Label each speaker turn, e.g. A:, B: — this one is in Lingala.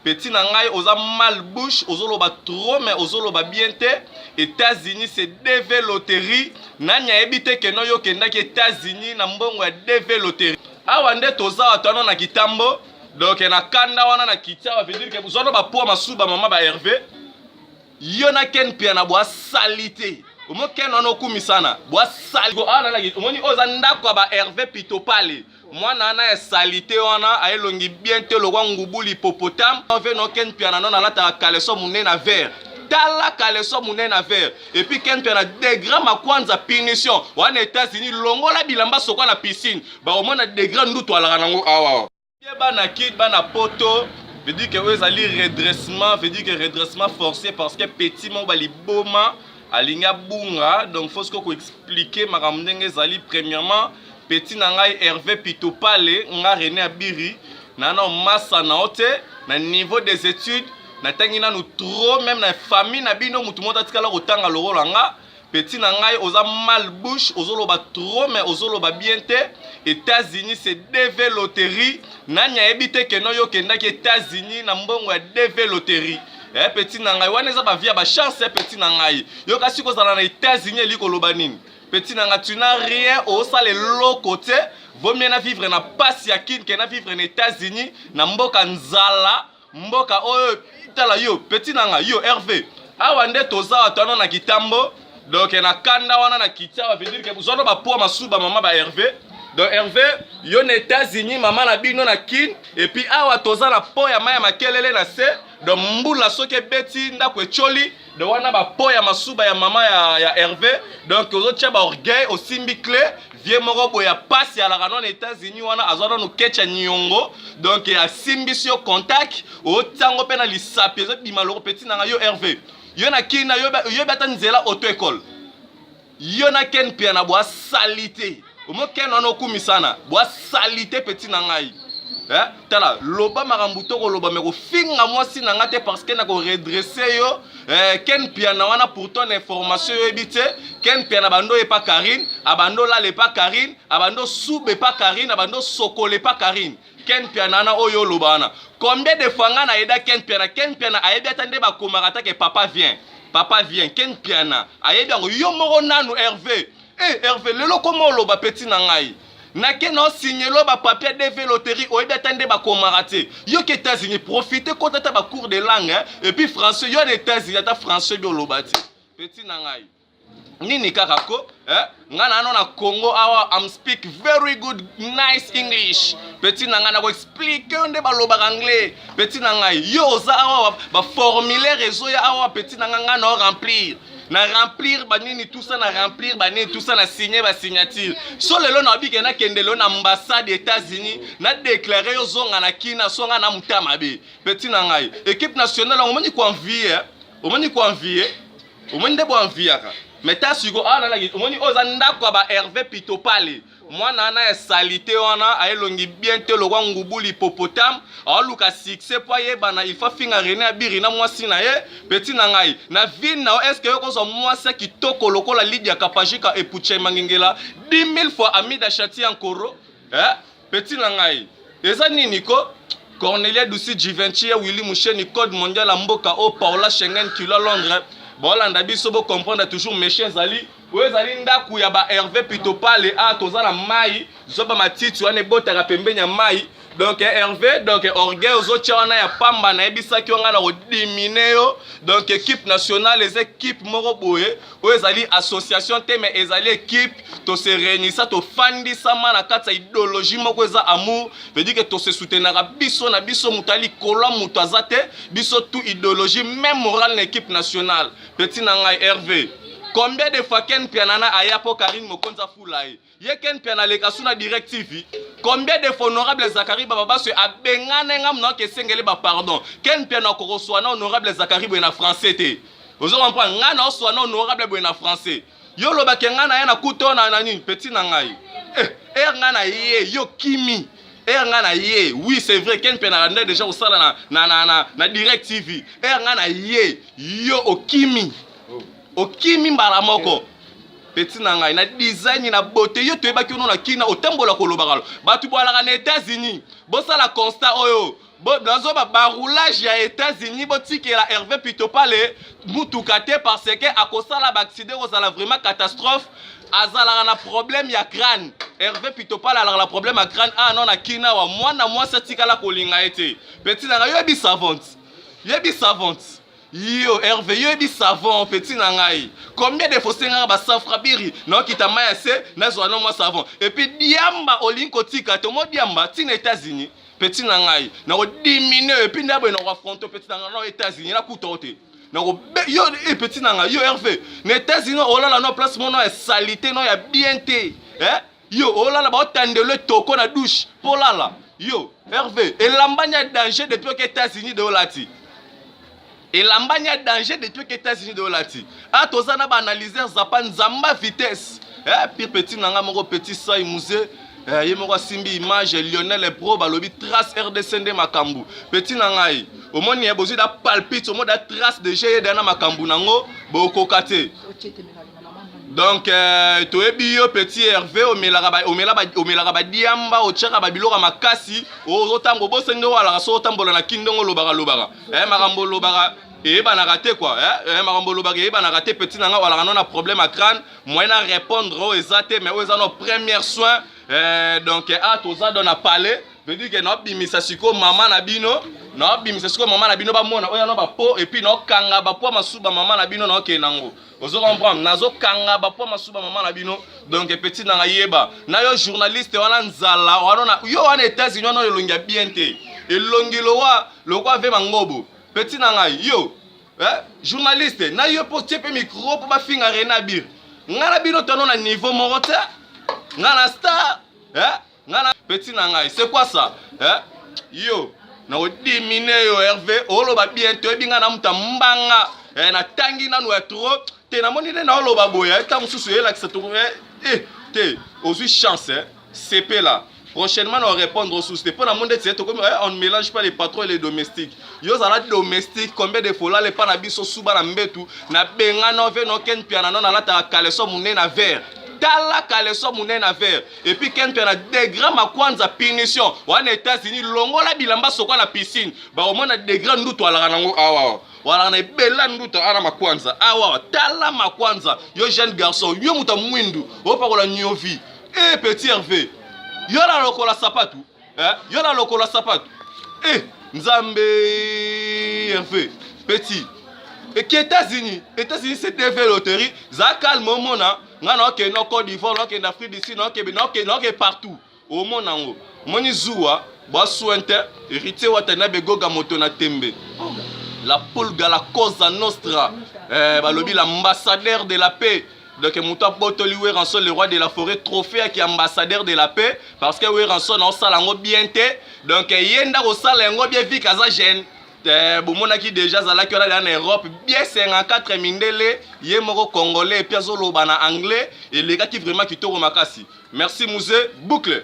A: Petit na ngai oza mal bouche, ozoloba trop mais ozoloba bien te. États-Unis, c'est DV loterie. Nani ayebi te que no yo okendaki États-Unis na mbongo ya DV loterie? Awa nde toza bato wana na kitambo. Donc na kanda wana na kiti awa, veut dire que zwana ba poids masuba mama ba Hervé. Yo na Ken Piana bwa salite. Omo Ken wana okumisana bwa salite. Awa na omoni oza ndako ya ba Hervé Pitopale. Mwana wana ya salite wana ayelongi bien te lokwa ngubuli hippopotame. Ove no Ken Piana no nalataka caleçon munene na vert. Tala caleçon munene na vert. Et puis Ken Piana degré makwanza punition. Wana États-Unis longola bilamba sokwa na piscine. Bakomona degré ndutu alaka nango awa. Bana kid bana poto veut dire que oyo ezali redressement, veut dire que redressement forcé, parce que petit moko baliboma alingi abunga. Donc faut sikoyo koexpliquer makambo ndenge ezali. Premièrement, petit na ngai Hervé Pitopale, nga René Abiri na masa na yo te. Na niveau des études, natangi nanu trop. Même na famille na bino, motu moko atikala kotanga lokola nga. Petit na ngai oza mal bouche, ozoloba trop mais ozoloba bien te. États-Unis, c'est DV loterie. Nani ayebi te que no yo okendaki États-Unis na mbongo ya DV loterie? Petit na ngai, wana eza bavie ya bachance. Petit na ngai, yo kasi kozala na États-Unis eli koloba nini? Petit na ngai, tu n'as rien, osala eloko te. Vaut mieux na vivre na pasi ya Kine que na vivre na États-Unis, na mboka nzala, mboka oyo. Tala yo, petit na ngai, yo Hervé. Awa nde toza bato wana na kitambo. Donc na kanda wana na kiti awa, veut dire que zwana bapoa masuba mama ba Hervé. Donc Hervé, yo na États-Unis, mama na bino na Kine. Et puis awa toza na po ya mai ya makelele na se. Donc mbula soki ebeti, ndako etioli. Donc wana bapo ya masuba ya mama ya Hervé. Donc ozotia baorgueil, osimbi clé vie moko boye ya pasi. Alaka no na États-Unis wana, azwa nanu kecha niongo. Donc asimbisi yo contact, otiango mpe na lisapi, ezobima loko. Petit nanga, yo Hervé, yo na Kina, yoyebi ata nzela auto école? Yo na Ken Piana bwa salite. Omo Ken wana okumisana bwa salite. Petit na ngai, tala, loba makambo to koloba me kofinga mwasi na nga te, parce que na koredresser yo. Ken Piana wana, pour ton information, oyebi te, Ken Piana bando epa Karine, abando olala epa Karine, abando suba epa Karine, abando sokola epa Karine. Ken Piana wana oyo oloba wana, combien de fois nga nayeda Ken Piana? Ken Piana ayebi ata nde bakomaka take "Papa vient, papa vient". Ken Piana ayebi yango. Yo moko nanu Hervé, Hervé, lelo koma oloba. Petit na ngai, nake na osignelo bapapier DV loterie, oyebi ata nde bakomaka te. Yo ke États-Unis, profite kota ata bacours de langue, hein? Et puis français, yo na États-Unis ata français bi oloba te. Petit na ngai, nini kaka ko, eh? Nga na ano na Congo awa, am speak very good nice English. Petit na ngai, na koexpliquer yo nde balobaka anglais. Petit na ngai, yo oza awa, baformulaire ezoya awa. Petit na ngai, ngai na remplir, na remplir banini, tout ça, na remplir banini, tout ça, na signer basignature. So lelo na babike, nakende lelo na ambassade États-Unis, na déclare yo zonga na Kina. So ngai na muta mabe. Petit na ngai, équipe nationale yango, omoni koenvie, omoni koenvie, omoni nde boenviaka. Mais ta siko awa nalaki, omoni oyo eza ndako ya ba Hervé Pitopale. Mwana wana ya salite wana ayelongi bien te lokwa ngubuli hippopotame. Aoluka succès mpo ayebana, il faut afinga René Abiri na mwasi na ye. Petit na ngai, na ville na yo, est-ce yo kozwa mwasi ya kitoko lokola Lidia Kapajika Epuche Mangengela 10 000 fois Amida Shati ya Nkoro, eh? Petit na ngai, eza nini ko? Cornelia Dusi Givenchy ya Willy Musheni, code mondial ya mboka oyo, Paola Schengen kilo Londres. Baolanda biso, bocomprendre toujours. Méchant ezali oyo ezali ndako ya ba Hervé Pitopale. A toza na mai, zoba matiti wana ebotaka pembeni ya mai. Donc Hervé, donc orgueil ozotia wana ya pamba. Nayebisaki yo, ngai na kodimine yo. Donc équipe nationale eza équipe moko boye oyo ezali association te, mais ezali équipe. Tose réunisa, tofandisama na kati ya idéologie moko, eza amour. Veut dire que tose soutenaka biso na biso. Moto ya likolo ya moto aza te, biso tout idéologie même morale na équipe nationale. Petit na ngai Hervé, combien de fois Ken Pianana aya mpo Karine Mokonzi afula ye? Ye Ken Piana aleka su na Direct TV. Combien de fois honorable Zakari Bababaso abengana nga muna esengeli bapardon? Ken Piana akokoswana honorable Zakari boye na français te. Ozo comprendre? Ngai na oswana honorable boye na français, yo olobaki ngai na ye na kuta na nini? Petit na ngai, ere ngai na ye, yo kimi. Ere ngai na ye, oui, c'est vrai, Ken Piana nde déjà kosala na Direct TV. Ere ngai na ye, yo okimi, okimi mbala moko. Petit na ngai, na design, na beauté, yo toyebaki ono na Kina otambola kolobaka. Bato boalaka na États-Unis, bosala constat oyo. Nazoba baroulage ya États-Unis, botikela Hervé Pitopale mutuka te, parce que akosala baaccident, kozala vraiment catastrophe. Azalaka na problème ya crâne. Hervé Pitopale alaka na problème ya crâne. Ah non, na kina wa mwana mwasi atikala kolinga ye te. Petit na ngai, yoyebi savante, yebi savante. Yo Hervé, yoyebi savon. Petit na ngai, combien de fois osengaka basafrabiri naokita mai ya se, nazwa no mwa savon? Et puis diamba olingi kotika te, mo diamba ntina États-Unis. Petit na ngai, nakodiminuer. Et puis nde boye nakoaffronter petit na ngai na États-Unis, nakuta o te. Yo e petit na ngai, yo Hervé, na États-Unis olala no place mono ya salité, no ya bien te, eh? Yo olala, baotandelo etoko na douche mpo olala. Yo Hervé, elambani ya danger depuis oke États-Unis de olati elambani ya danger depuis oke États-Unis de olati. A toza na baanalyseur zapa nzamba vitesse, eh, pire petit na ngai moko, petit sai musée, ye moko asimbi image. Lionel Pro balobi Trace RDC nde makambo. Petit na ngai, omoni ye bozwi da palpite, omoni da trace de ye da na makambo nango, bokoka te. Donc toyebi yo, petit Hervé, omelaka badiamba, otiaka babiloko ya makasi, ozotambola, obosani ndenge oalaka. So otambola na kini, ndenge olobaka lobaka, makambo olobaka eyebanaka te quoi, makambo olobaka eyebanaka te. Petit na ngai, olaka no na problème ya crâne. Moyen na répondre oyo eza te, mais oyo eza no première soin. Donc a toza do na palais, veut dire que naobimisa sikoyo mama na bino, naobimisa sikoyo mama na bino, bamona oyo no bapo. Et puis naokanga bapo masuba mama na bino, naokende nango. Ozo comprendre? Nazokanga bapo masuba mama na bino. Donc petit na ngai, yeba na yo journaliste wana, nzala wana na yo wana États-Unis wana, elongi ya bien te, elongi lowa lokwa ve mangobo. Petit na ngai, yo, eh? Journaliste na yo, mpo tie mpe micro mpo bafinga René Abir. Ngai na bino tono na niveau moko te. Ngai na star, eh? Ngai na petit na ngai, c'est quoi ça, eh? Yo nakodiminuer yo Hervé, oloba bien, toyebi. Ngai na moto mbanga, eh, natangi nanu ya trop te, namoni nde naoloba boye. Ntango mosusu eyelakisa eh, te ozwi chance, eh? Sepela. Prochainement na répondre osusu te, mpo na monde ete tokomi, on ne mélange pas les patrons et les domestiques. Yo ozala domestique. Combien de fois olala epa na biso, suba na mbetu na bengana ove no ken piana no nalataka caleçon monene na vert. Tala caleçon monene na vert. Et puis ken piana degré makwanza punition wana États-Unis, longola bilamba, sokwa na piscine, bakomona degré ndutu alaka nango awa, walaka na ebela ndutu ana makwanza awa. Tala makwanza. Yo jeune garçon, yo moto ya mwindu, opakola niovi. E petit Hervé, yo na lokola sapatu, eh? Yo na lokola sapatu, e Nzambe. Hervé petit eke États-Unis, États-Unis c'est DV loterie. Za calme, omona nga naokende na Côte d'Ivoire, naokende Afrique du Sud, naokende partout, omona yango. Omoni zuwa bwaswin te. Héritier wata na begoga moto na tembe, la pulga, la cosa nostra, balobi l'ambassadeur de la paix. Donc moto abotoli Werrason le roi de la forêt trophée yaki ambassadeur de la paix, parce que Werrason aosala yango bien te. Donc ye nda kosala yango bien vike, aza jeune. Bomonaki déjà azalaki wana na Europe bien, 54 mindele, ye moko congolais, et puis azoloba na anglais, elekaki vraiment kitoko makasi. Merci Musée boucle.